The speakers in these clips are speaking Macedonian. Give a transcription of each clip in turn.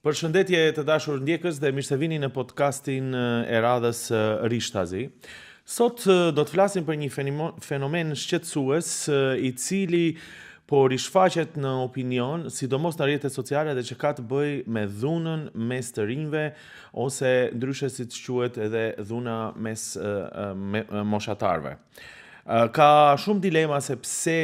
Përshëndetje të dashur ndjekës dhe mirë se vini në podcastin e radhës Rishtazi. Sot do të flasim për një fenomen shqetësues i cili po rishfaqet në opinion, sidomos në rrjetet sociale dhe që ka të bëjë me dhunën mes të rinjve ose ndryshe siç quhet edhe dhuna mes moshatarëve. Ka shumë dilema se pse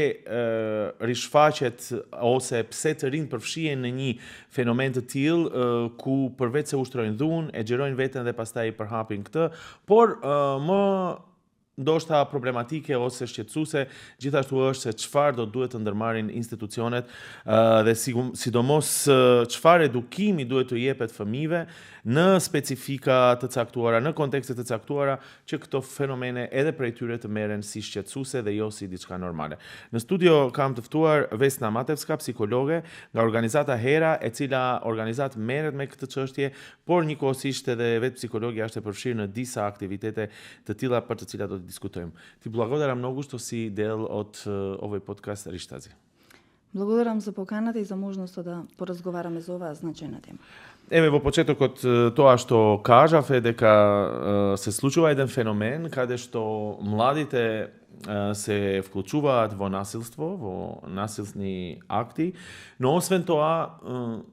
rishfaqet ose pse të rinjt përfshihen në një fenomen të tillë ku përveç se ushtrojnë dhunë, e xherojnë veten dhe pastaj i përhapin këtë, por më ndoshta problematike ose shqetësuese gjithashtu është se çfarë do duhet të ndërmarrin institucionet dhe sidomos çfarë edukimi duhet të jepet fëmijëve në specifika të caktuara, në kontekste të caktuara që këto fenomene edhe prej tyre të merren si shqetësuese dhe jo si diçka normale. Në studio kam të ftuar Vesna Matevska, psikologe nga organizata Hera, e cila organizat merret me këtë çështje, por njëkohësisht edhe vetë psikologja është e përfshirë në disa aktivitete të tilla për të cilat do të diskutojmë. Ти благодарам многу што си дел од овој подкаст Риштази. Благодарам за поканата и за можноста да поразговараме за оваа значајна тема. Еве во почетокот тоа што кажав е дека се случува еден феномен каде што младите се вклучуваат во насилство, во насилни акти, но освен тоа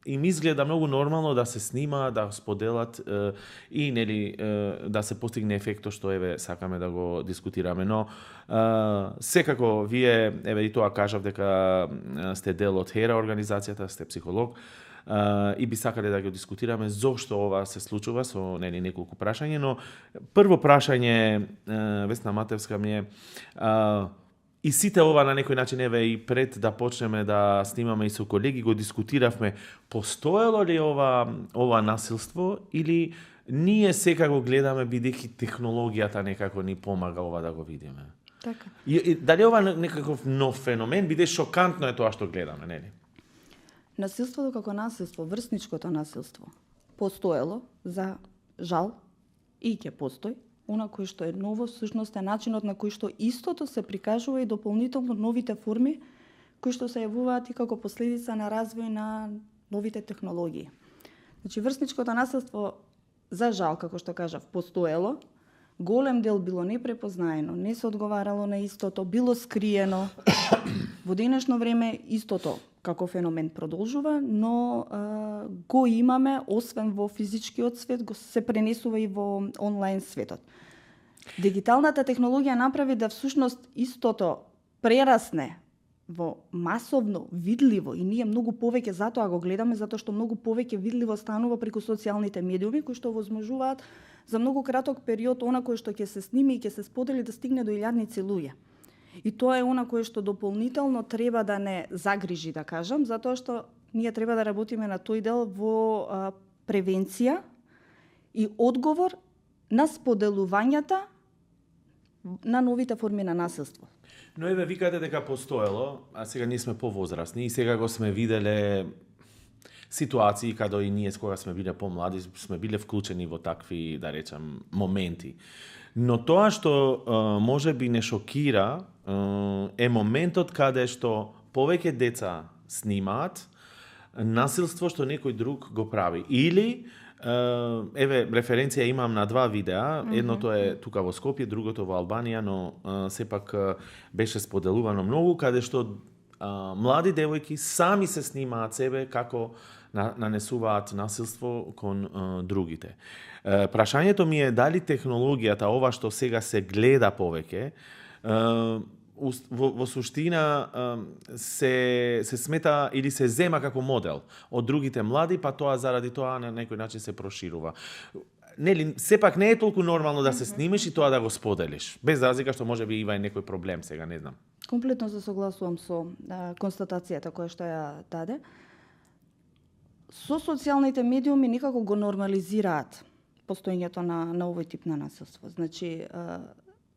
им изгледа многу нормално да се снима, да споделат и нели да се постигне ефектот што еве сакаме да го дискутираме, но секако вие еве и тоа кажав дека сте дел од Хера организацијата, сте психолог и би сакале да го дискутираме зошто ова се случува со нели неколку прашања, но прво прашање Весна Матевска ми е и сите ова на некој начин, еве и пред да почнеме да снимаме и со колеги, го дискутиравме, постоело ли ова насилство или ние сега го гледаме бидејќи технологијата некако ни помага ова да го видиме. Така. И дали ова некаков нов феномен, бидејќи шокантно е тоа што гледаме, нели? Насилството како насилство, врсничкото насилство, постоело за жал и ќе постои. Она кој што е ново, всушност е начинот на кој што истото се прикажува и дополнително новите форми кои што се јавуваат и како последица на развој на новите технологии. Значи, врсничкото насилство, за жал, како што кажав, постоело, голем дел било непрепознаено, не се одговарало на истото, било скриено. Во денешно време истото како феномен продолжува, но го имаме, освен во физичкиот свет, го се пренесува и во онлайн светот. Дигиталната технологија направи да всушност истото прерасне во масовно, видливо, и ние многу повеќе затоа го гледаме, затоа што многу повеќе видливо станува преку социјалните медиуми, кои што возможуваат за многу краток период она кој што ќе се сними и ќе се сподели да стигне до илјадници луѓе. И тоа е она кое што дополнително треба да не загрижи, да кажам, затоа што ние треба да работиме на тој дел во превенција и одговор на споделувањата на новите форми на насилство. Но еве викате дека постоело, а сега ние сме повозрасни и сега го сме виделе ситуации каде и ние кога сме биле помлади сме биле вклучени во такви, да речам, моменти. Но тоа што може би не шокира е моментот каде што повеќе деца снимаат насилство што некој друг го прави. Или, еве, референција имам на два видеа, едното е тука во Скопје, другото во Албанија, но сепак беше споделувано многу, каде што млади девојки сами се снимаат себе како нанесуваат насилство кон другите. Прашањето ми е дали технологијата, ова што сега се гледа повеќе, во суштина се смета или се зема како модел од другите млади, па тоа заради тоа на некој начин се проширува. Нели, сепак не е толку нормално да се снимиш и тоа да го споделиш, без разлика што може би има и некој проблем сега, не знам. Комплетно се согласувам со констатацијата која што ја даде. Со социјалните медиуми некако го нормализираат постоењето на овој тип на насилство. Значи,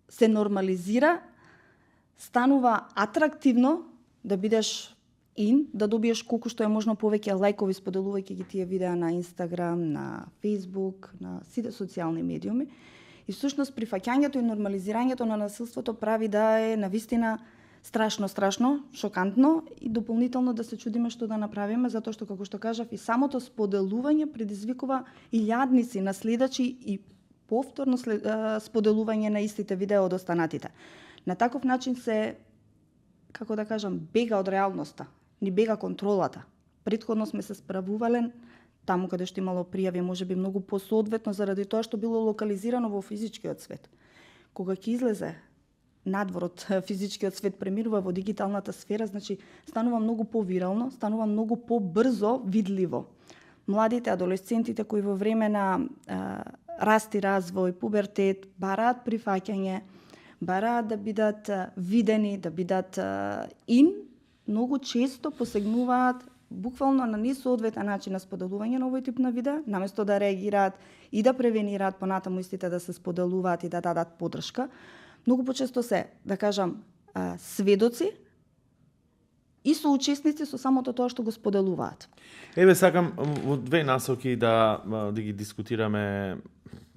се нормализира, станува атрактивно да бидеш да добиеш колку што е можно повеќе лајкови споделувајќи ги тие видеа на Инстаграм, на Фејсбук, на сите социјални медиуми. И всушност прифаќањето и нормализирањето на насилството прави да е навистина страшно, шокантно и дополнително да се чудиме што да направиме, затоа што, како што кажав, и самото споделување предизвикува илјадници на следачи и повторно споделување на истите видеа од останатите. На таков начин се, како да кажам, бега од реалноста, ни бега контролата. Претходно сме се справувале таму каде што имало пријави, можеби многу посоодветно заради тоа што било локализирано во физичкиот свет. Кога ќе излезе надвор од физичкиот свет, преминува во дигиталната сфера, значи станува многу повирално, станува многу побрзо видливо. Младите, адолесцентите кои во време на раст и развој, пубертет, бараат прифаќање, бараат да бидат видени, да бидат многу често посегнуваат буквално на несоодветен начин на споделување на овој тип на видеа, наместо да реагираат и да превенираат понатаму истите да се споделуваат и да дадат поддршка. Многу почесто се, да кажам, сведоци и соучесници со самото тоа што го споделуваат. Еве, сакам во две насоки да ги дискутираме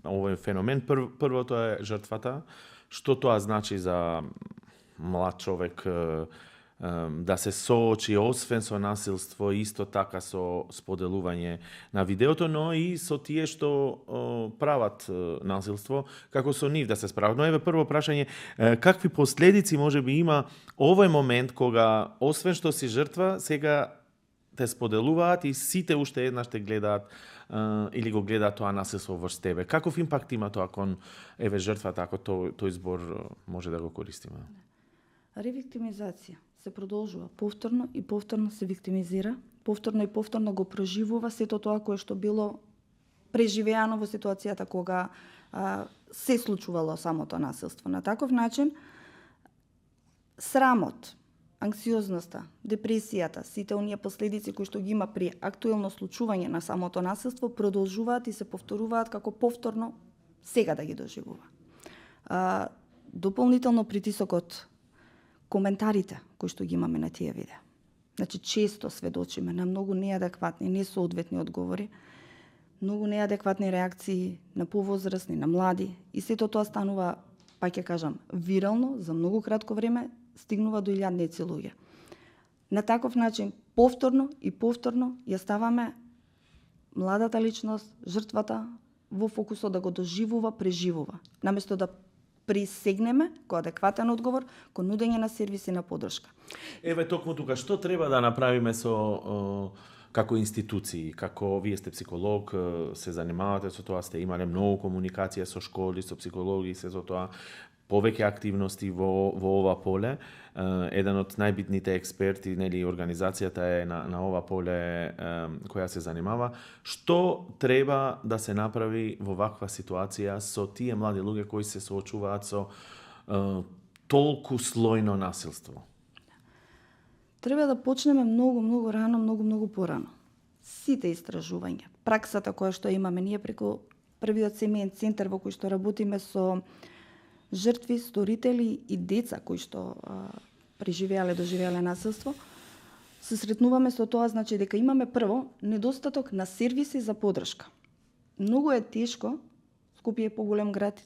овој феномен. Првото е жртвата. Што тоа значи за млад човек да се соочи освен со насилство, исто така со споделување на видеото, но и со тие што прават насилство, како со нив да се справат. Но еве прво прашање, какви последици можеби има овој момент кога освен што си жртва, сега те споделуваат и сите уште еднаш те гледаат или го гледаат тоа насилство врз тебе. Каков импакт има тоа кон еве жртвата, ако тој збор може да го користиме? Ревиктимизација се продолжува повторно и повторно се виктимизира, повторно и повторно го проживува сето тоа кое што било преживеано во ситуацијата кога се случувало самото насилство. На таков начин срамот, анксиозноста, депресијата, сите оние последици кои што ги има при актуелно случување на самото насилство продолжуваат и се повторуваат како повторно сега да ги доживува. Дополнително притисокот, коментарите кои што ги имаме на тие видеа. Значи, често сведочиме на многу неадекватни, несоодветни одговори, многу неадекватни реакции на повозрастни, на млади, и сето тоа станува, па ќе кажам, вирално, за многу кратко време, стигнува до илјадници луѓе. На таков начин, повторно и повторно ја ставаме младата личност, жртвата, во фокусот да го доживува, преживува, наместо да присегнеме кој адекватен одговор, кој нудење на сервиси на поддршка. Еве токму тука што треба да направиме со како институции, како вие сте психолог, се занимавате со тоа, сте имале многу комуникација со школи, со психологи, се со тоа, повеќе активности во ова поле. Еден од најбитните експерти, нели, организацијата е на ова поле која се занимава. Што треба да се направи во ваква ситуација со тие млади луѓе кои се соочуваат со толку слојно насилство? Треба да почнеме многу рано, многу порано. Сите истражувања, праксата која што имаме ние преку првиот семеен центар во кој што работиме со жртви, сторители и деца кои што преживеале, доживеале насилство, се сретнуваме со тоа, значи дека имаме прво недостаток на сервиси за поддршка. Многу е тешко, Скопје е поголем град,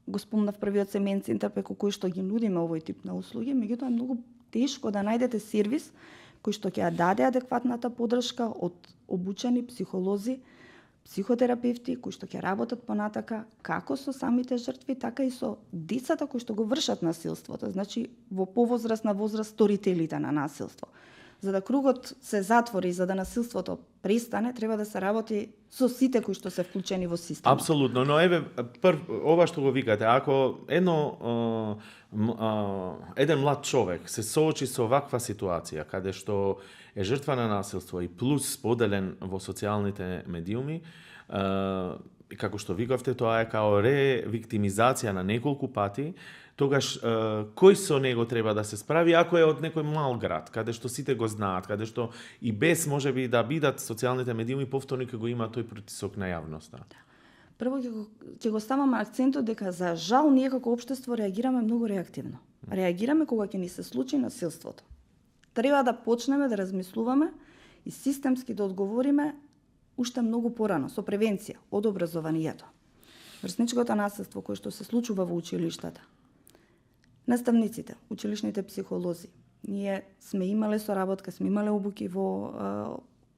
го спомнав првиот семеен центар преку кој што ги нудиме овој тип на услуги, меѓутоа е многу тешко да најдете сервис кој што ќе ја даде адекватната поддршка од обучени психолози, психотерапевти кои што ќе работат понатака како со самите жртви, така и со децата кои што го вршат насилството, значи во повозрастна возраст сторителите на насилство. За да кругот се затвори, за да насилството престане, треба да се работи со сите кои што се вклучени во системот. Апсолутно, но еве ова што го викате, ако еден млад човек се соочи со ваква ситуација каде што е жртва на насилство и плюс споделен во социјалните медиуми, како што викавте, тоа е као ревиктимизација на неколку пати, тогаш кој со него треба да се справи ако е од некој мал град, каде што сите го знаат, каде што и без можеби да бидат социјалните медиуми повторно ќе го има тој притисок на јавноста. Прво ќе го ставаме акцентот дека за жал ние како општество реагираме многу реактивно. Реагираме кога ќе ни се случи насилството. Треба да почнеме да размислуваме и системски да одговориме уште многу порано со превенција од образованието. Врсничкото насилство кое што се случува во училиштата Наставниците, училишните психолози. Ние сме имале соработка, сме имале обуки во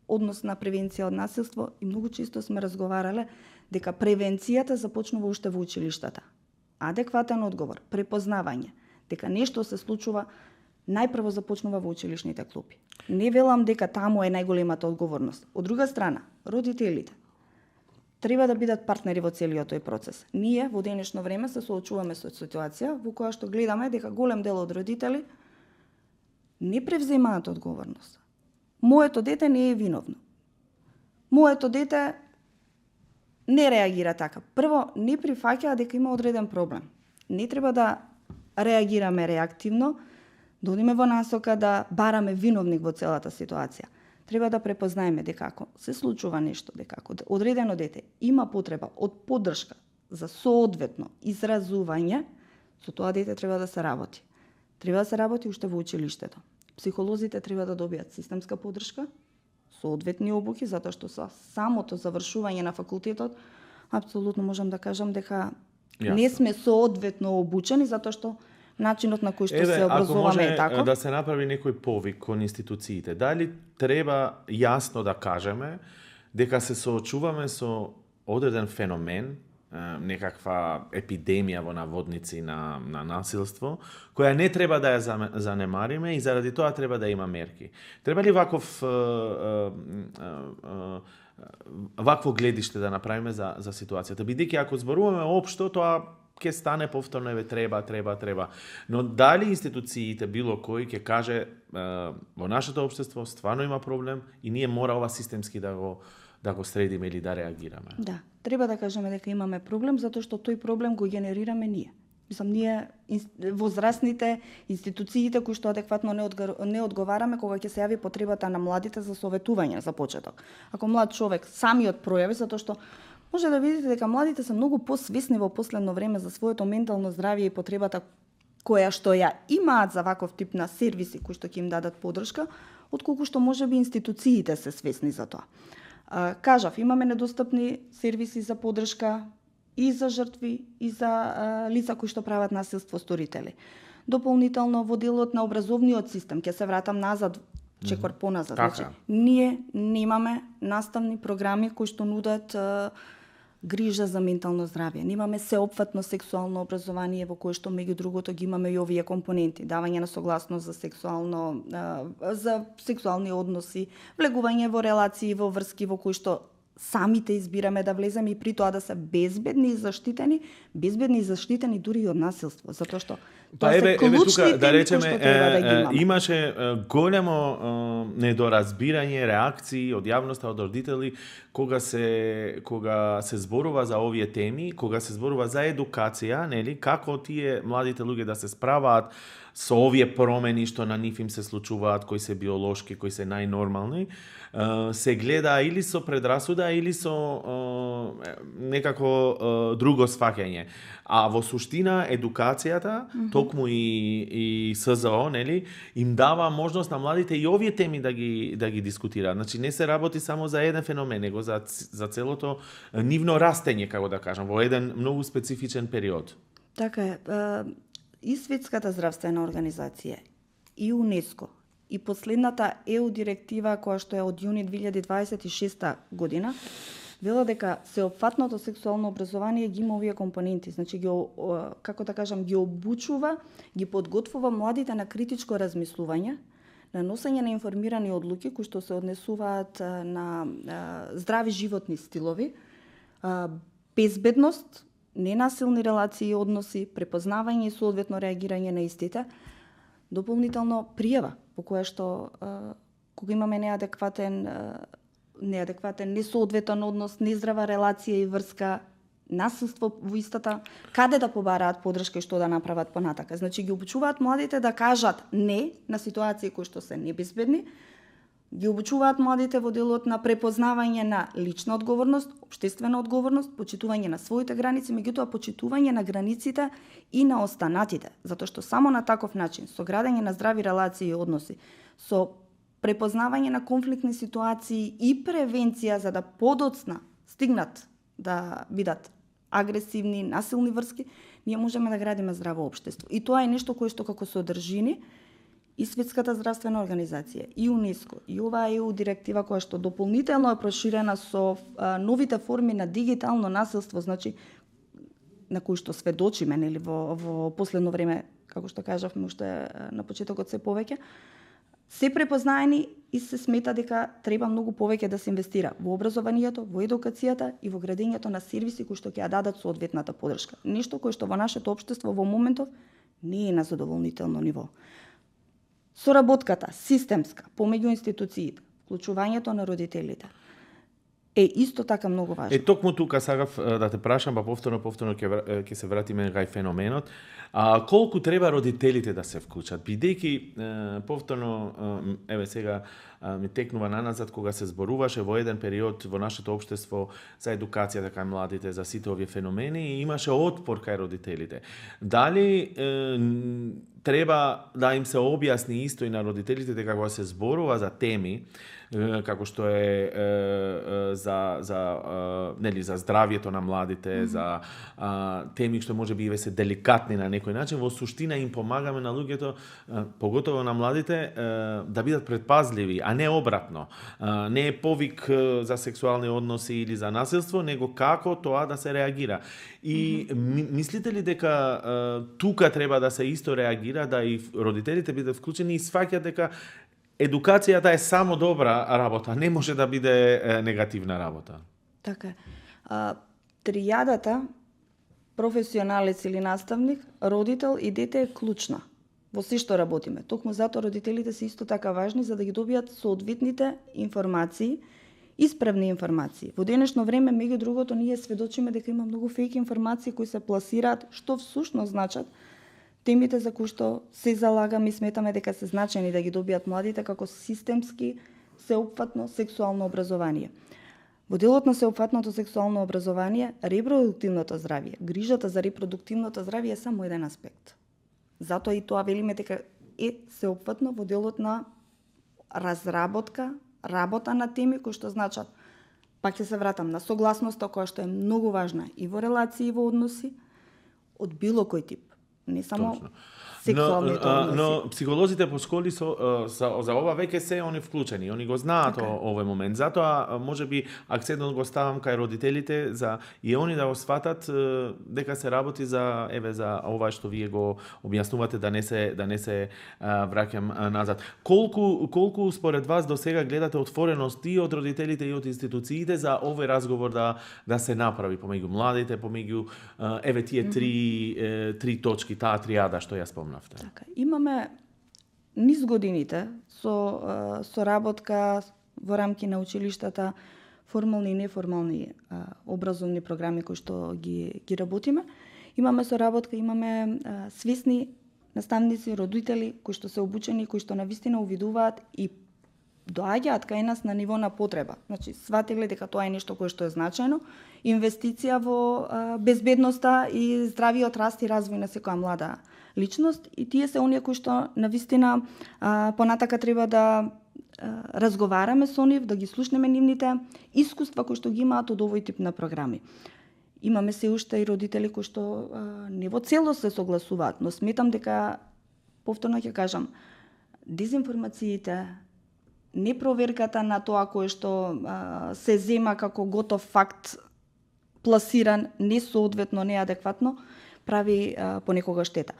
однос на превенција од насилство и многу често сме разговарале дека превенцијата започнува уште во училиштата. Адекватен одговор, препознавање, дека нешто се случува, најпрво започнува во училишните клупи. Не велам дека таму е најголемата одговорност. Од друга страна, родителите треба да бидат партнери во целиот тој процес. Ние во денешно време се соочуваме со ситуација во која што гледаме дека голем дел од родители не превземаат одговорност. Моето дете не е виновно. Моето дете не реагира така. Прво, не прифаќа дека има одреден проблем. Не треба да реагираме реактивно, да одиме во насока да бараме виновник во целата ситуација. Треба да препознаеме дека ако се случува нешто, дека ако одредено дете има потреба од поддршка за соодветно изразување, со тоа дете треба да се работи. Треба да се работи уште во училиштето. Психолозите треба да добијат системска поддршка, соодветни обуки, затоа што со самото завршување на факултетот, апсолутно можам да кажам дека не сме соодветно обучени, затоа што начинот на кој што се образуваме е тако. Ако може да се направи некој повик кон институциите, дали треба јасно да кажеме дека се соочуваме со одреден феномен, некаква епидемија во наводници на насилство, која не треба да ја занемариме и заради тоа треба да има мерки. Треба ли вакво гледиште да направиме за ситуацијата? Бидејќи ако зборуваме општо, тоа ќе стане повторно, треба. Но дали институциите, било кој, ќе каже во нашето општество стварно има проблем и ние мора ова системски да го средиме или да реагираме? Да, треба да кажеме дека имаме проблем, затоа што тој проблем го генерираме ние. Мислам, ние, возрастните, институциите кои што адекватно не одговараме кога ќе се јави потребата на младите за советување за почеток. Ако млад човек самиот пројави, затоа што може да видите дека младите се многу посвесни во последно време за своето ментално здравје и потребата која што ја имаат за ваков тип на сервиси кои што ќе им дадат поддршка, отколку што можеби институциите се свесни за тоа. Кажав, имаме недостапни сервиси за поддршка и за жртви, и за лица кои што прават насилство сторители. Дополнително во делот на образовниот систем, ќе се вратам назад, чекор поназад. Значи, ние немаме наставни програми кои што нудат грижа за ментално здравје. Немаме сеопфатно сексуално образование во кое што меѓу другото ги имаме и овие компоненти: давање на согласност за сексуални односи, влегување во релации, во врски во кои што самите избираме да влеземе и при тоа да се безбедни и заштитени дури и од насилство, затоа што тоа се клучни теми кои што треба да ги имаме. Имаше големо недоразбирање, реакции од јавноста, од родители, кога се зборува за овие теми, кога се зборува за едукација, нели, како тие младите луѓе да се справаат со овие промени што на нив им се случуваат, кои се биолошки, кои се најнормални, се гледа или со предрасуда, или со некако друго сфаќање. А во суштина едукацијата, токму и СЗО, нели, им дава можност на младите и овие теми да ги дискутираат. Значи не се работи само за еден феномен, него за целото нивно растење, како да кажам, во еден многу специфичен период. Така е. И Светската здравствена организација, и УНЕСКО, и последната ЕУ директива која што е од јуни 2026 година, вела дека сеопфатното сексуално образование ги има овие компоненти, значи ги, како да кажам, ги обучува, ги подготвува младите на критичко размислување, на носење на информирани одлуки кои што се однесуваат на здрави животни стилови, безбедност, ненасилни релации и односи, препознавање и соодветно реагирање на истите, дополнително пријава по која што кога имаме неадекватен, несоодветен однос, нездрава релација и врска, насилство во истата, каде да побараат поддршка и што да направат понатака. Значи ги обучуваат младите да кажат не на ситуации кои што се небезбедни, ги обучуваат младите во делот на препознавање на лична одговорност, општествена одговорност, почитување на своите граници, меѓутоа почитување на границите и на останатите, затоа што само на таков начин, со градење на здрави релации и односи, со препознавање на конфликтни ситуации и превенција за да подоцна стигнат да бидат агресивни, насилни врски, ние можеме да градиме здраво општество. И тоа е нешто кое што како содржини и Светската здравствена организација, и УНЕСКО, и оваа ЕУ директива која што дополнително е проширена со новите форми на дигитално насилство, значи на кои што сведочиме нели во последно време, како што кажавме уште на почетокот се повеќе, се препознаени и се смета дека треба многу повеќе да се инвестира во образованието, во едукацијата и во градењето на сервиси кои што ќе ја дадат соодветната поддршка. Нешто кое што во нашето општество во моментов не е на задоволнително ниво. Соработката системска помеѓу институциите, вклучувањето на родителите е исто така многу важно. Токму тука сакав да те прашам, па повторно ќе се вратиме кај феноменот. Колку треба родителите да се вклучат? Бидејќи повторно, еве сега ми текнува наназад кога се зборуваше во еден период во нашето општество за едукацијата кај младите, за сите овие феномени и имаше отпор кај родителите. Дали треба да им се објасни исто и на родителите дека кога се зборува за теми како што е за здравието на младите, за теми што можеби и се деликатни на некој начин, во суштина им помагаме на луѓето, поготово на младите, да бидат предпазливи, а не обратно. Не е повик за сексуални односи или за насилство, него како тоа да се реагира. И мислите ли дека тука треба да се исто реагира, да и родителите бидат вклучени и сваќат дека едукацијата е само добра работа, не може да биде негативна работа? Така е. Тријадата професионалец или наставник, родител и дете е клучна во се што работиме. Токму затоа родителите се исто така важни за да ги добијат соодветните информации, исправни информации. Во денешно време, меѓу другото, ние сведочиме дека има многу фейк информации кои се пласираат, што всушност значат темите за кои што се залагаме и сметаме дека се значени да ги добијат младите како системски, сеопфатно сексуално образование. Во делот на сеопфатното сексуално образование, репродуктивното здравје, грижата за репродуктивното здравје е само еден аспект. Затоа и тоа велиме дека е сеопфатно во делот на разработка, работа на теми кои што значат, пак ќе се вратам на согласноста која што е многу важна и во релации и во односи од било кој тип. Не само сексуалните односи. Но психолозите по школи за ова веќе се они вклучени, они го знаат овој момент. Затоа можеби акцентот го ставам кај родителите за и они да го сватат дека се работи за за ова што вие го објаснувате, да не се враќам назад. Колку според вас до сега гледате отвореност и од родителите и од институциите за овој разговор да се направи помеѓу младите, помеѓу тие три точки, таа тријада што ја спомнавте? Така, имаме низ годините со работка во рамки на училиштата, формални и неформални образовни програми кои што ги работиме. Имаме соработка, имаме свесни наставници, родители кои што се обучени, кои што навистина увидуваат и доаѓаат кај нас на ниво на потреба. Значи, сватиле дека тоа е нешто кое што е значајно, инвестиција во безбедноста и здравиот раст и развој на секоја млада личност, и тие се оние кои што навистина понатака треба да разговараме со нив, да ги слушнеме нивните искуства кои што ги имаат од овој тип на програми. Имаме се уште и родители кои што не во целост се согласуваат, но сметам дека, повторно ќе кажам, дезинформациите, непроверката на тоа кое што се зема како готов факт, пласиран несоодветно, неадекватно, прави понекога штета.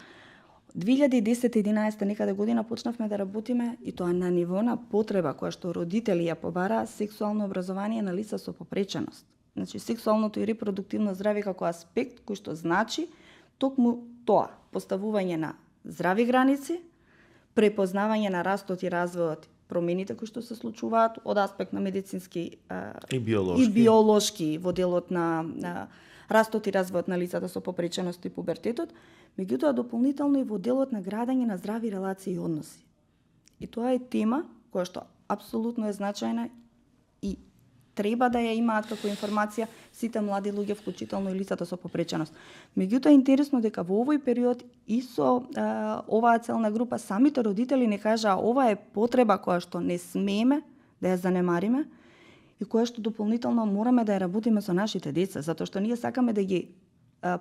2010-11 некаде година почнавме да работиме и тоа на ниво на потреба која што родители ја побараа, сексуално образование на лица со попреченост. Значи, сексуалното и репродуктивно здравје како аспект кој што значи токму тоа, поставување на здрави граници, препознавање на растот и развојот, промените кои што се случуваат од аспект на медицински и биолошки во делот на растот и развојот на лицата со попреченост и пубертетот, меѓутоа дополнително и во делот на градење на здрави релации и односи. И тоа е тема која што апсолутно е значајна и треба да ја имаат како информација сите млади луѓе, вклучително и лицата со попреченост. Меѓутоа, интересно дека во овој период и со оваа целна група самите родители не кажаа ова е потреба која што не смееме да ја занемариме и која што дополнително мораме да ја работиме со нашите деца, затоа што ние сакаме да ги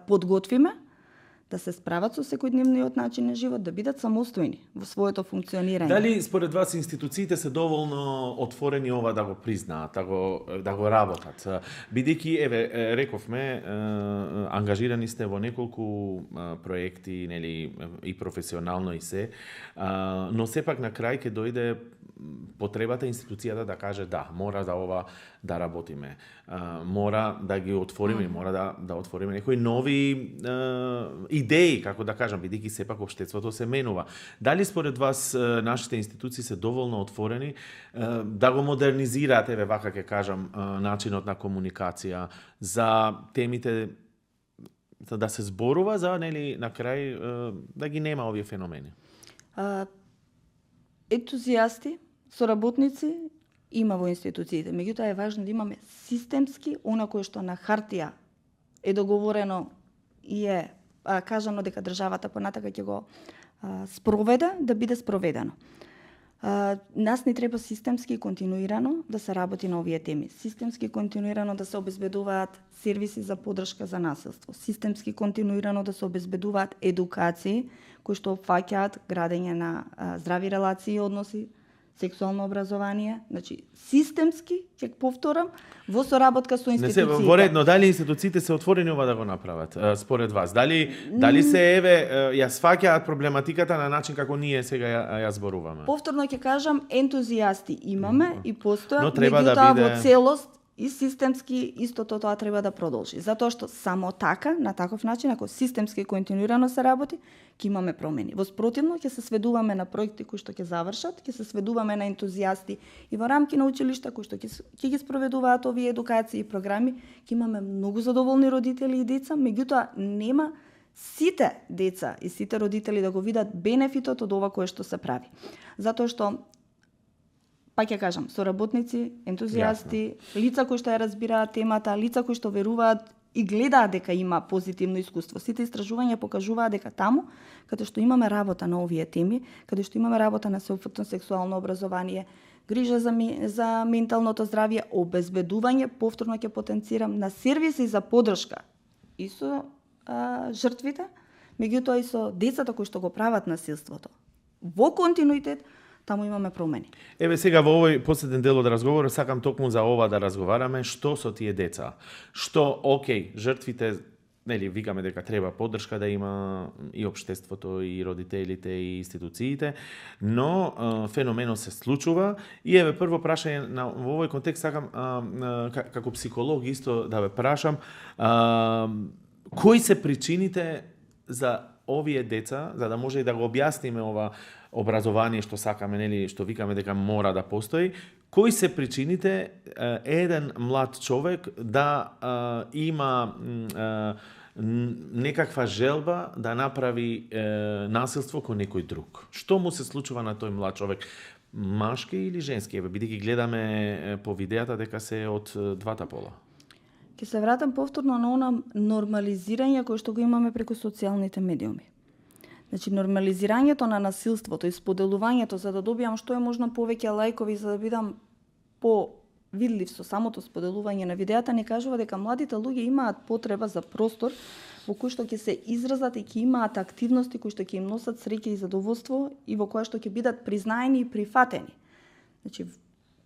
подготвиме да се справат со секојдневниот начин на живот, да бидат самостојни во своето функционирање. Дали според вас институциите се доволно отворени ова да го признаат, да го работат? Бидејќи, рековме, ангажирани сте во неколку проекти, нели, и професионално и се, но сепак на крај ќе дојде потребата институцијата да каже да, мора да ова да работиме. Мора да ги отвориме, мора да отвориме некои нови идеи, како да кажам, бидејќи сепак општеството се менува. Дали според вас нашите институции се доволно отворени да го модернизираат, вака ќе кажам, начинот на комуникација за темите, да се зборува за, нели, на крај да ги нема овие феномени? Ентузијасти, соработници има во институциите. Меѓутоа е важно да имаме системски, она кое што на хартија е договорено и е кажано дека државата понатака ќе го спроведе, да биде спроведено. Нас ни треба системски и континуирано да се работи на овие теми. Системски и континуирано да се обезбедуваат сервиси за поддршка за насилство. Системски континуирано да се обезбедуваат едукации кои што опфаќаат градење на здрави релации и односи, сексуално образование, значи системски, ќе повторам, во соработка со институциите. Не се во редно, дали институциите се отворени ова да го направат според вас? Дали се ја сваќаат проблематиката на начин како ние сега ја зборуваме? Повторно ќе кажам, ентузијасти имаме и постојат, но треба меѓутоа биде... во целост и системски истото тоа треба да продолжи. Затоа што само така, на таков начин, ако системски континуирано се работи, ќе имаме промени. Во спротивно ќе се сведуваме на проекти кои што ќе завршат, ќе се сведуваме на ентузијасти и во рамки на училишта кои што ќе ги спроведуваат овие едукации и програми, ќе имаме многу задоволни родители и деца, меѓутоа нема сите деца и сите родители да го видат бенефитот од ова кое што се прави. Затоа што пак ќе кажам, соработници, ентузијасти, лица кои што ја разбираат темата, лица кои што веруваат и гледаат дека има позитивно искуство. Сите истражувања покажуваат дека таму, каде што имаме работа на овие теми, каде што имаме работа на сеопфатно сексуално образование, грижа за менталното здравје, обезбедување, повторно ќе потенцирам, на сервиси за поддршка и со жртвите, меѓутоа и со децата кои што го прават насилството. Во континуитет, таму имаме промени. Сега во овој последен дел од разговорот сакам токму за ова да разговараме, што со тие деца. Што, жртвите, нели, викаме дека треба поддршка да има и општеството, и родителите, и институциите, но феноменот се случува и прво прашање во овој контекст сакам како психолог исто да ве прашам, кои се причините за овие деца, за да може и да го објасниме ова образование што сакаме, нели, што викаме дека мора да постои, кои се причините еден млад човек да има некаква желба да направи насилство кон некој друг? Што му се случува на тој млад човек? Машки или женски? Бидејќи гледаме по видеата дека се од двата пола. Ќе се вратам повторно на она нормализирање кое што го имаме преку социјалните медиуми. Значи, нормализирањето на насилството и споделувањето за да добијам што е можно повеќе лајкови, за да бидам по-видлив со самото споделување на видеата, не кажува дека младите луѓе имаат потреба за простор во кој што ќе се изразат и ќе имаат активности кои што ќе им носат среќа и задоволство и во која што ќе бидат признаени и прифатени. Значи,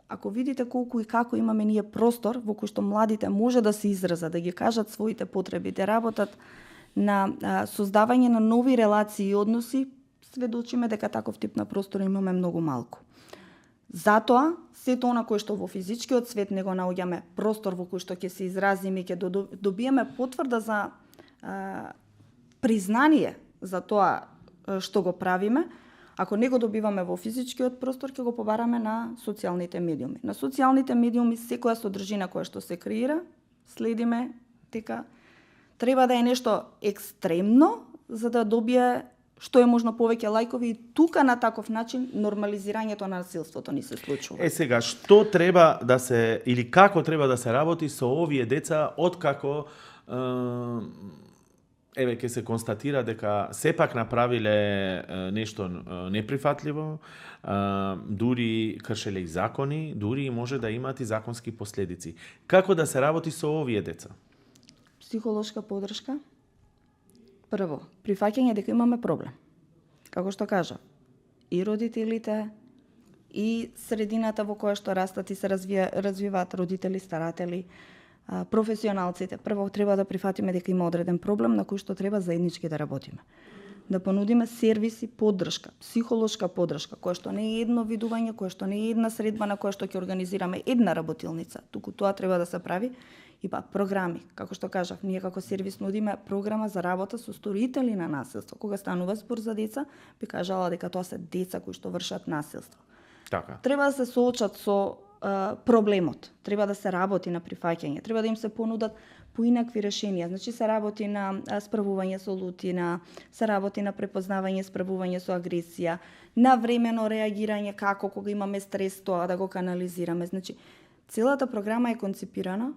ако видите колку и како имаме ние простор во кој што младите може да се изразат, да ги кажат своите потреби, да работат на создавање на нови релации и односи, сведочиме дека таков тип на простор имаме многу малку. Затоа, сето она кое што во физичкиот свет не го наоѓаме простор во кој што ќе се изразиме и ќе добиеме потврда за признание за тоа што го правиме, ако не го добиваме во физичкиот простор, ќе го побараме на социјалните медиуми. На социјалните медиуми секоја содржина која што се креира, следиме дека треба да е нешто екстремно за да добие што е можно повеќе лајкови и тука на таков начин нормализирањето на насилството ни се случува. Сега, што треба да се или како треба да се работи со овие деца откако еве ќе се констатира дека сепак направиле нешто неприфатливо, дури кршеле и закони, дури може да имаат и законски последици. Како да се работи со овие деца? Психолошка поддршка. Прво, прифаќање дека имаме проблем. Како што кажа, и родителите, и средината во која што растат и се развиваат родители, старатели, професионалците. Прво треба да прифатиме дека има одреден проблем на кој што треба заеднички да работиме. Да понудиме сервиси, поддршка, психолошка поддршка, која што не е едно видување, која што не е една средба на која што ќе организираме една работилница, туку тоа треба да се прави и програми. Како што кажав, ние како сервис нудиме програма за работа со сторители на насилство. Кога станува збор за деца, би кажала дека тоа се деца кои што вршат насилство. Така. Треба да се соочат со проблемот. Треба да се работи на прифаќање. Треба да им се понудат поинакви решенија. Значи се работи на справување со лутина, се работи на препознавање, справување со агресија, на времено реагирање како кога имаме стрес, тоа да го канализираме. Значи целата програма е концепирана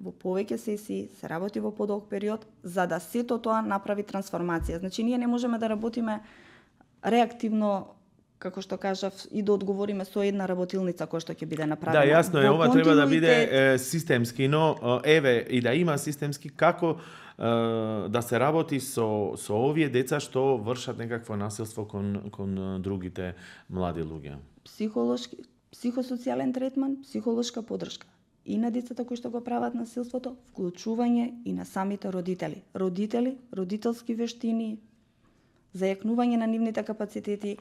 во повеќе сесии, се работи во подолг период, за да сето тоа направи трансформација. Значи ние не можеме да работиме реактивно, како што кажав, и да одговориме со една работилница која што ќе биде направена. Да, јасно е, ова треба да биде системски, но еве и да има системски како да се работи со овие деца што вршат некакво насилство кон другите млади луѓе. Психолошки, психосоцијален третман, психолошка поддршка и на децата кои што го прават насилството, вклучување и на самите родители. Родителски вештини, зајакнување на нивните капацитети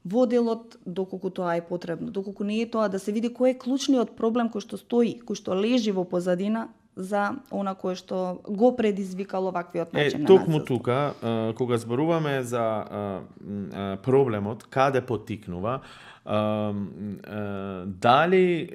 во делот доколку тоа е потребно, доколку не е тоа да се види кој е клучниот проблем кој што стои, кој што лежи во позадина за она кое што го предизвикало ваквиот начин на насилство. Токму тука, кога зборуваме за проблемот, каде потикнува, дали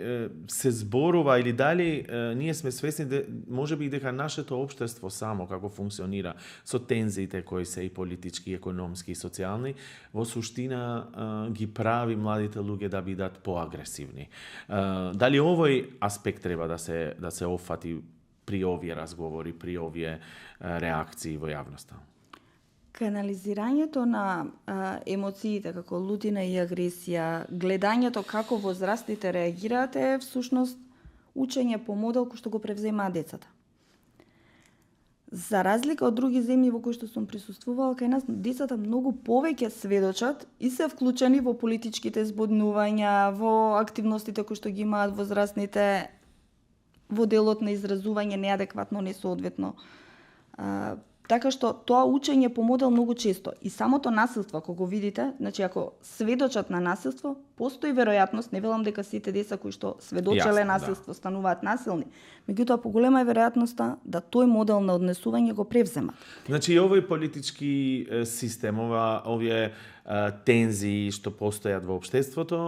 се зборува или дали ние сме свесни можеби дека нашето општество само како функционира со тензиите кои се и политички, економски и социјални, во суштина ги прави младите луѓе да бидат поагресивни. Дали овој аспект треба да се офати при овие разговори, при овие реакции во јавноста? Канализирањето на емоциите како лутина и агресија, гледањето како возрастните реагираат е всушност учење по модел кој што го превземаат децата. За разлика од други земји во кои што сум присуствувала, кај нас децата многу повеќе сведочат и се вклучени во политичките збуднувања, во активностите кои што ги имаат возрастните, во делот на изразување неадекватно, несоодветно. Така што тоа учење по модел многу често и самото насилство, ако го видите, значи ако сведочат на насилство, постои веројатност, не велам дека сите деца кои што сведочеле насилство стануваат насилни, меѓутоа поголема е веројатноста да тој модел на однесување го превземат. Значи овој политички систем, овие тензии што постојат во општеството,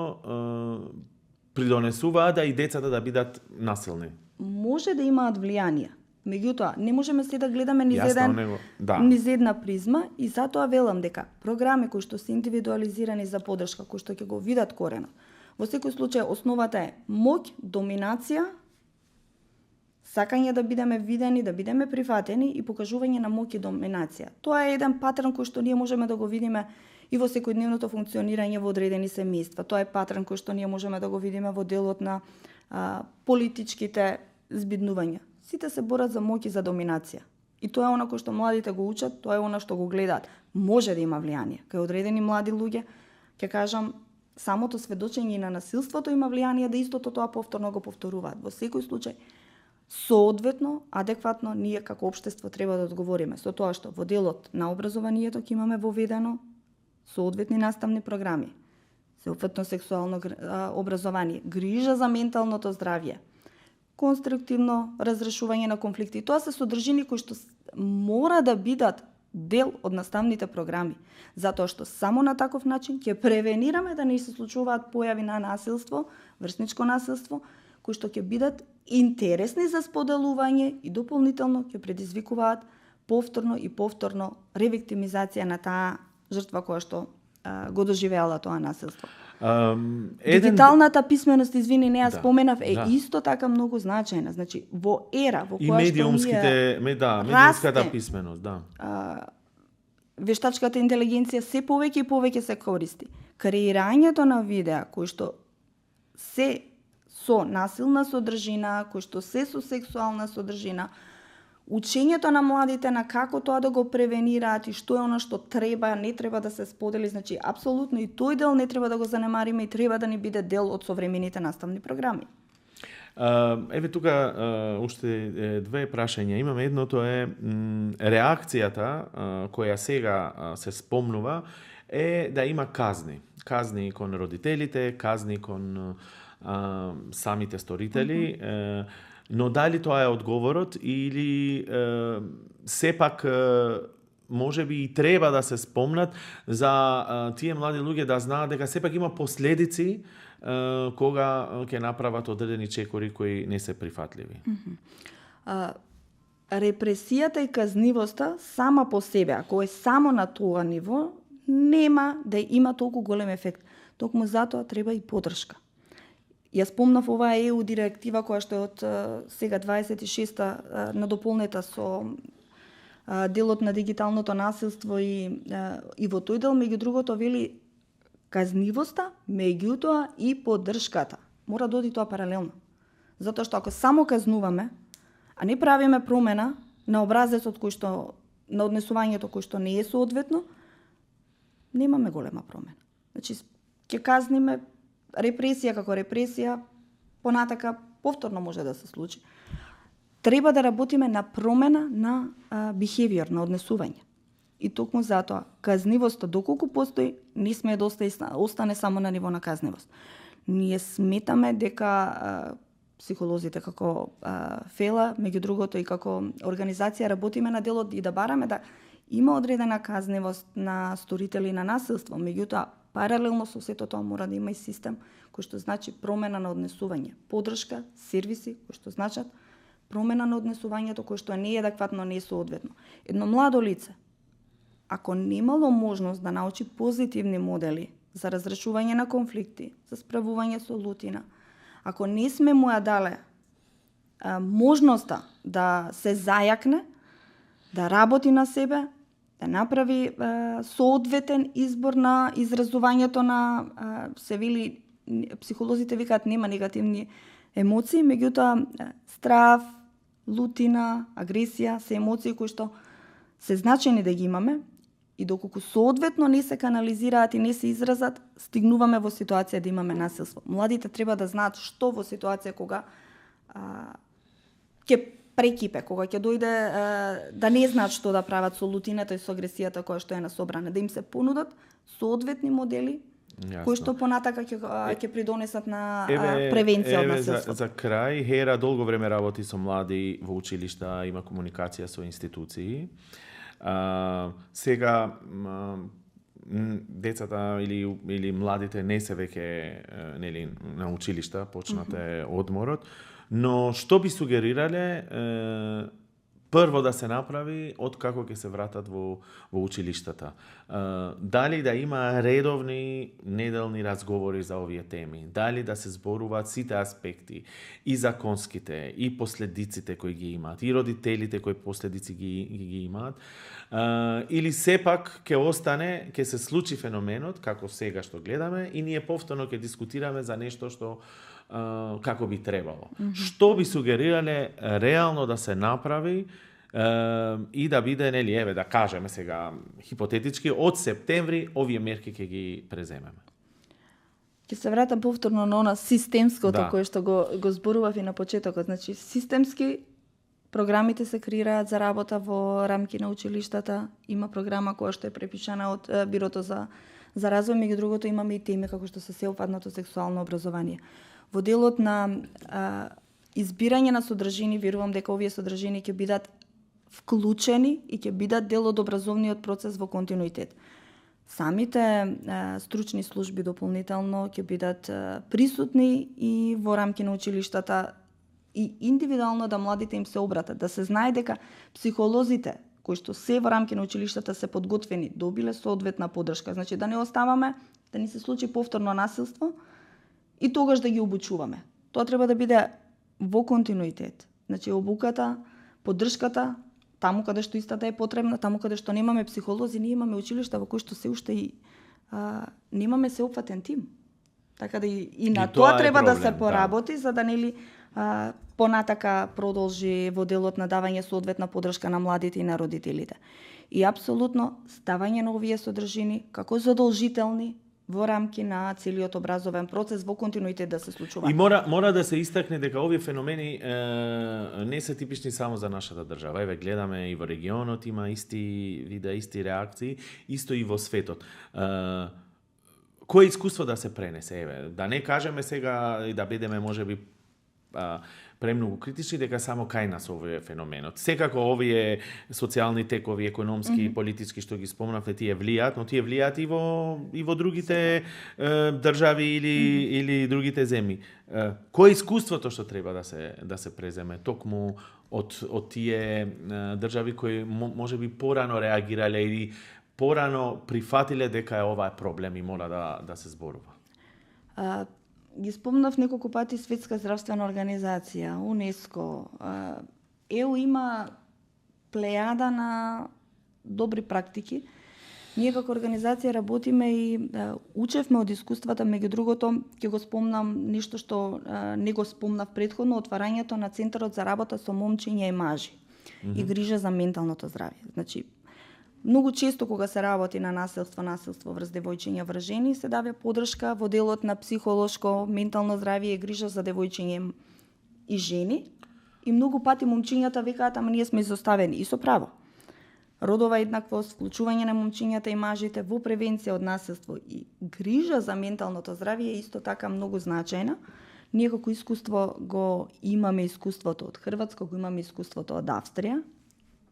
придонесуваат да и децата да бидат насилни. Може да имаат влијание. Меѓутоа, не можеме се да гледаме низ една призма и затоа велам дека програми кои што се индивидуализирани за поддршка, кои што ќе го видат коренот. Во секој случај основата е моќ, доминација, сакање да бидеме видени, да бидеме прифатени и покажување на моќ и доминација. Тоа е еден патерн кој што ние можеме да го видиме и во секојдневното функционирање во одредени семејства. Тоа е патерн кој што ние можеме да го видиме во делот на политичките збиднувања. Сите се борат за моќ и за доминација. И тоа е она кој што младите го учат, тоа е она што го гледаат. Може да има влијание. Кај одредени млади луѓе, ќе кажам, самото сведочење на насилството има влијание да истото тоа повторно го повторуваат. Во секој случај, соодветно, адекватно, ние како општество треба да одговориме со тоа што во делот на образованието ќе имаме воведено соодветни наставни програми, сеопфатно сексуално образование, грижа за менталното здравје, конструктивно разрешување на конфликти. Тоа се содржини кои што мора да бидат дел од наставните програми, затоа што само на таков начин ќе превенираме да не се случуваат појави на насилство, врсничко насилство, кои што ќе бидат интересни за споделување и дополнително ќе предизвикуваат повторно ревиктимизација на таа жртва која што го доживеала тоа насилство. Дигиталната писменост, извини, не ја Да, споменав, да. исто така многу значајна. Значи, во ера во И која медиумските, медиумската писменост, да. Вештачката интелигенција се повеќе и повеќе се користи. Креирањето на видеа кои што се со насилна содржина, кои што се со сексуална содржина, учењето на младите на како тоа да го превенираат и што е она што треба, не треба да се сподели, значи апсолутно и тој дел не треба да го занемариме и треба да ни биде дел од современите наставни програми. Еве тука уште две прашања. Имаме едното е реакцијата која сега се спомнува е да има казни. Казни кон родителите, казни кон самите сторители, но дали тоа е одговорот или сепак можеби и треба да се спомнат за тие млади луѓе да знаат дека сепак има последици кога ќе направат одредени чекори кои не се прифатливи. Репресијата и казнивоста сама по себе, ако е само на тоа ниво, нема да има толку голем ефект. Токму затоа треба и поддршка. Ја спомнав оваа ЕУ директива која што е од сега 26-та надополнета со делот на дигиталното насилство и во тој дел меѓу другото вели казнивоста, меѓутоа и поддршката. Мора да оди тоа паралелно. Затоа што ако само казнуваме, а не правиме промена на образецот кој што на однесувањето кој што не е соодветно, немаме голема промена. Значи ќе казниме репресија како репресија, понатака повторно може да се случи. Треба да работиме на промена на behavior, на однесување. И токму затоа, казнивоста, доколку постои, не сме да остане само на ниво на казнивост. Ние сметаме дека психолозите како Фела, меѓу другото и како организација работиме на делот и да бараме да има одредена казнивост на сторители на насилство, меѓутоа паралелно со сето тоа мора да има и систем кој што значи промена на однесување, поддршка, сервиси кои што значат промена на однесувањето кој што не е адекватно, не е соодветно. Едно младо лице, ако немало можност да научи позитивни модели за разрешување на конфликти, за справување со лутина, ако не сме му ја дале можноста да се зајакне, да работи на себе, да направи соодветен избор на изразувањето на се вели, психолозите викаат нема негативни емоции, меѓутоа страв, лутина, агресија се емоции кои што се значени да ги имаме и доколку соодветно не се канализираат и не се изразат, стигнуваме во ситуација да имаме насилство. Младите треба да знаат што во ситуација кога ќе прекипе, кога ќе дојде да не знаат што да прават со лутината и со агресијата која што е на собрана, да им се понудат соодветни модели кои што понатака ќе придонесат на превенција од насилство. За крај, Хера долго време работи со млади во училишта, има комуникација со институции. Сега децата или младите не се веќе нели на училишта, почнате одморот, но што би сугерирале прво да се направи од како ќе се вратат во училиштата? Дали да има редовни неделни разговори за овие теми? Дали да се зборуваат сите аспекти, и законските, и последиците кои ги имаат, и родителите кои последици ги имаат? Или сепак ќе остане, ќе се случи феноменот, како сега што гледаме, и ние повторно ќе дискутираме за нешто што како би требало. Што би сугерирале реално да се направи и да биде, нели, еве да кажеме сега хипотетички, од септември овие мерки ќе ги преземеме? Ќе се вратам повторно на она системското кое што го зборував и на почетокот. Значи, системски програмите се креираат за работа во рамки на училиштата. Има програма која што е препишана од Бирото за развој, меѓу другото имаме и теми како што се сеопфатното сексуално образование. Во делот на избирање на содржини, верувам дека овие содржини ќе бидат вклучени и ќе бидат дел од образовниот процес во континуитет. Самите стручни служби дополнително ќе бидат присутни и во рамки на училиштата и индивидуално да младите им се обратат, да се знае дека психолозите кои што се во рамки на училиштата се подготвени, добиле соодветна поддршка. Значи да не оставаме да ни се случи повторно насилство и тогаш да ги обучуваме. Тоа треба да биде во континуитет. Значи обуката, поддршката, таму каде што истата е потребна, таму каде што немаме психолози, ние имаме училишта во кои што се уште и немаме сеопфатен тим. Така да и на тоа треба проблем, да се поработи, за да нели понатака продолжи во делот на давање соодветна поддршка на младите и на родителите. И апсолутно ставање на овие содржини како задолжителни во рамки на целиот образовен процес во континуитет да се случува. И мора да се истакне дека овие феномени не се типични само за нашата држава. Еве гледаме и во регионот има исти видеа, исти реакции, исто и во светот. Кој искуство да се пренесе, еве, да не кажеме сега и да бидеме можеби премногу критични дека само кај нас овој феноменот. Секако овие социјални текови, економски и политички што ги спомнавте, тие влијаат, но тие влијаат и во другите држави или другите земји. Кој е искуството што треба да се преземе токму од тие држави кои можеби порано реагирале или порано прифатиле дека ова е проблем и мора да се зборува? Ги спомнав неколку пати Светска здравствена организација, УНЕСКО. ЕУ има плејада на добри практики. Ние како организација работиме и учевме од искуствата, меѓу другото, ќе го спомнам нешто што не го спомнав претходно, отварањето на Центарот за работа со момчиња и мажи и грижа за менталното здравје. Значи, многу често кога се работи на насилство врз девојчиња врз жени, се даде поддршка во делот на психолошко, ментално здравје и грижа за девојчиња и жени. И многу пати момчињата викаат, ама ние сме изоставени, и со право. Родова еднаквост, вклучување на момчињата и мажите во превенција од насилство и грижа за менталното здравје е исто така многу значајна. Ние како искуство го имаме искуството од Хрватска, го имаме искуството од Австрија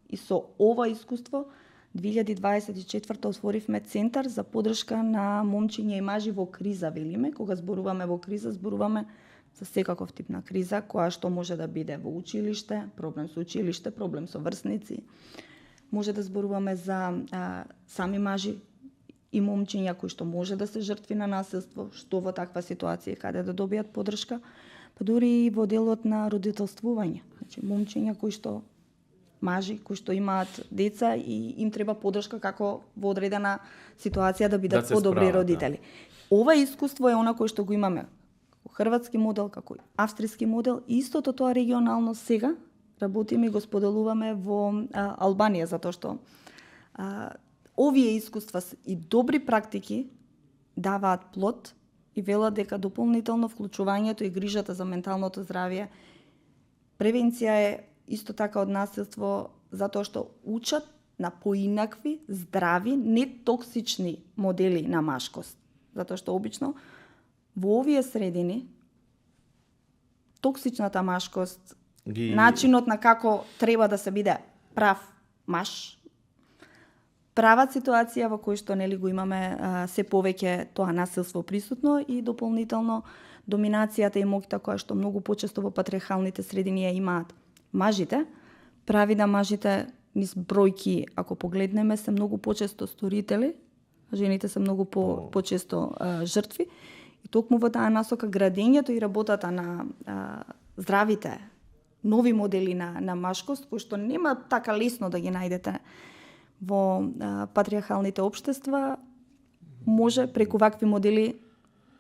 и со ова искуство 2024 отворивме центар за поддршка на момчиња и мажи во криза, велиме. Кога зборуваме во криза, зборуваме за секаков тип на криза, која што може да биде во училиште, проблем со училиште, проблем со врсници. Може да зборуваме за сами мажи и момчиња кои што може да се жртви на насилство, што во таква ситуација каде да добијат поддршка, па дури и во делот на родителствување. Значи момчиња кои што мажи кои што имаат деца и им треба поддршка како во одредена ситуација да бидат подобри родители. Ова искуство е она кое што го имаме како хрватски модел, како австријски модел, и истото тоа регионално сега работиме и го споделуваме во Албанија, затоа што овие искуства и добри практики даваат плод и велат дека дополнително вклучувањето и грижата за менталното здравје, превенција е исто така од насилство, затоа што учат на поинакви, здрави, нетоксични модели на машкост. Затоа што обично во овие средини токсичната машкост, начинот на како треба да се биде прав маж, прават ситуација во кој што нели го имаме се повеќе тоа насилство присутно и дополнително доминацијата и моќта која што многу почесто во патриархалните средини ја имаат мажите, прави да мажите низ бројки, ако погледнеме, се многу почесто сторители, жените се многу почесто жртви. И токму во таа насока градењето и работата на здравите нови модели на машкост, кои што нема така лесно да ги најдете во патриархалните општества, може преку вакви модели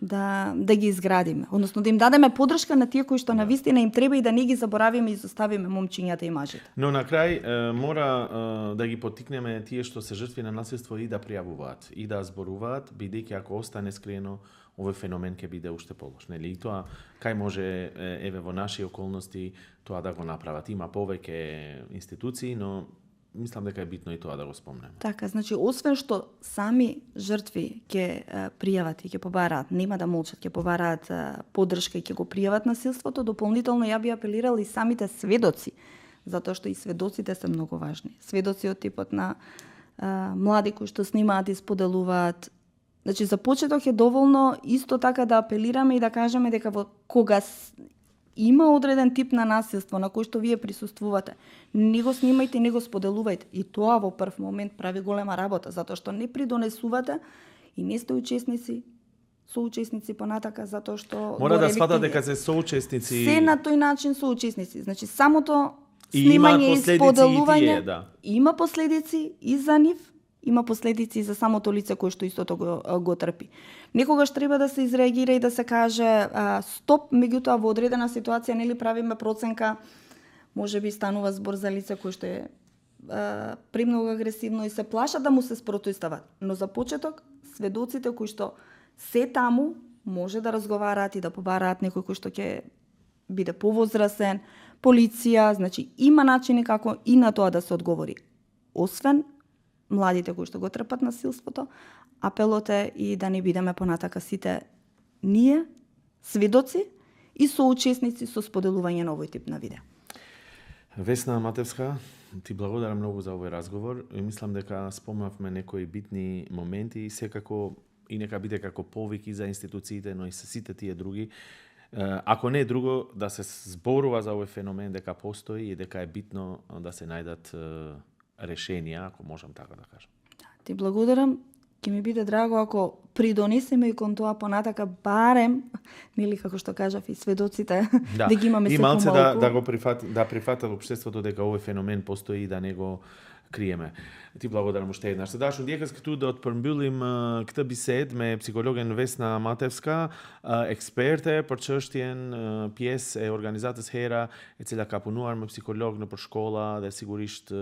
да ги изградиме. Односно да им дадеме поддршка на тие кои што на вистина им треба и да не ги заборавиме и изоставиме момчињата и мажите. Но на крај мора да ги поттикнеме тие што се жртви на насилство и да пријавуваат и да зборуваат, бидејќи ако остане скриено, овој феномен ќе биде уште полош, нели? И тоа кај може еве во наши околности тоа да го направат. Има повеќе институции, но мислам дека е битно и тоа да го спомнеме. Така, значи освен што сами жртви ќе пријават и ќе побараат, нема да молчат, ќе побараат поддршка и ќе го пријават насилството, дополнително ја би апелирал и самите сведоци, затоа што и сведоците се многу важни. Сведоци од типот на млади кои што снимаат и споделуваат. Значи за почеток е доволно исто така да апелираме и да кажеме дека кога има одреден тип на насилство на кој што вие присуствувате, не го снимајте, не го споделувајте. И тоа во прв момент прави голема работа, затоа што не придонесувате и не сте соучесници понатака, затоа што мора да сватат дека се соучесници. Се на тој начин соучесници. Значи самото снимање и споделување има последици и за нив, има последици и за самото лице кој што истото го трпи. Некогаш треба да се изреагира и да се каже стоп, меѓутоа во одредена ситуација нели правиме проценка, можеби станува збор за лице кој што е премногу агресивно и се плашат да му се спротивстават. Но за почеток, сведоците кои што се таму може да разговараат и да побараат некој кој што ќе биде повозрасен, полиција, значи има начини како и на тоа да се одговори. Освен младите кои што го трпат насилството, апелот е и да не бидеме понатака сите ние сведоци и соучесници со споделување на овој тип на видео. Весна Матевска, ти благодарам многу за овој разговор и мислам дека спомнавме некои битни моменти и секако и нека биде како повик и за институциите, но и за сите тие други. Ако не е друго, да се зборува за овој феномен, дека постои и дека е битно да се најдат решенија, ако можам така да кажам. Ти благодарам. Ќе ми биде драго ако придонесеме и кон тоа понатака барем, нели како што кажав и сведоците, да ги имаме се помалку. И малце да прифатат општеството дека овој феномен постои и да не го криеме. Ти благодарам уште еднаш. Sedаш ondje tu da odpërmbyllim këtë bisedë me psikologen Vesna Matevska, eksperte për çështjen, pjesë e organizatës Hera, e cila ka punuar me psikolog në shkolla dhe sigurisht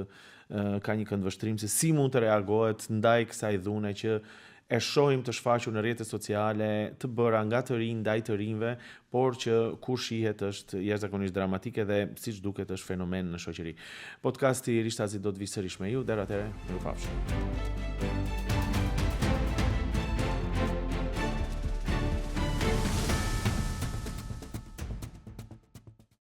ka një këndvështrim se si mund të reagohet ndaj kësaj dhune që e shohim të shfaqur në rrjetet sociale, të bëra nga të rinj ndaj të rinjve, por që kur shihet është jashtëzakonisht dramatike dhe siç duket është fenomen në shoqëri. Podcasti Rishtazi do të vi sërish me ju, deri atëherë, mirupafshim.